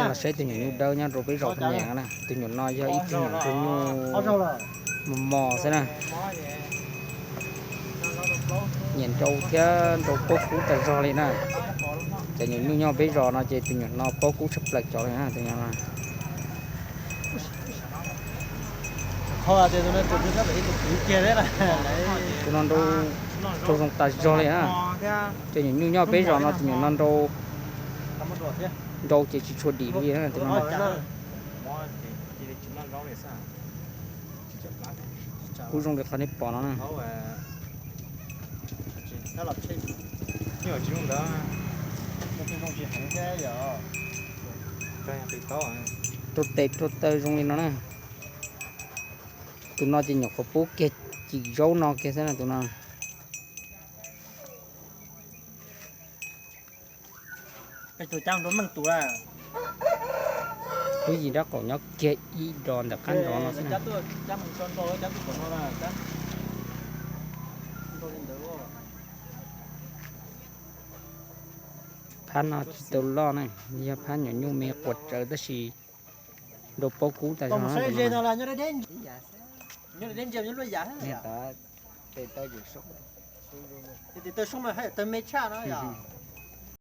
Los saib tus nyuam nyuj dawb nyob rau peb zos Phaj Nyeem na. Tus nyuam no yog ib tug nyuam nyuj mos mos xwb na. Nyiam nrau thiab nrau paub kub tag zog li na. Cov nyuam nyuj nyob peb zos no ces tus nyuam no paub kub tshaj plaws cov li na, tus nyuam no. Tus no nrau, nrau zoo tas zog li na. Cov nyuam nyuj nyob peb zos no tus nyuam no nrau, nrau ces tsis tshua dim li na, tus no. Kub zoo li qhov nej pom no na. Rau tes rau taw zoo li no na. Tus no ces nyuam qhuav pub kiag cim zaub no kiag xwb na tus no. Lub yim dab qaum nyob kiag ib dos ntawm qab nrov no xwb na. Phab no tsis tau loj na, yog phab nyuam nyuj me quas tsawv tab sis nrau paub kub tas zog. Tes taw tshaj no yom.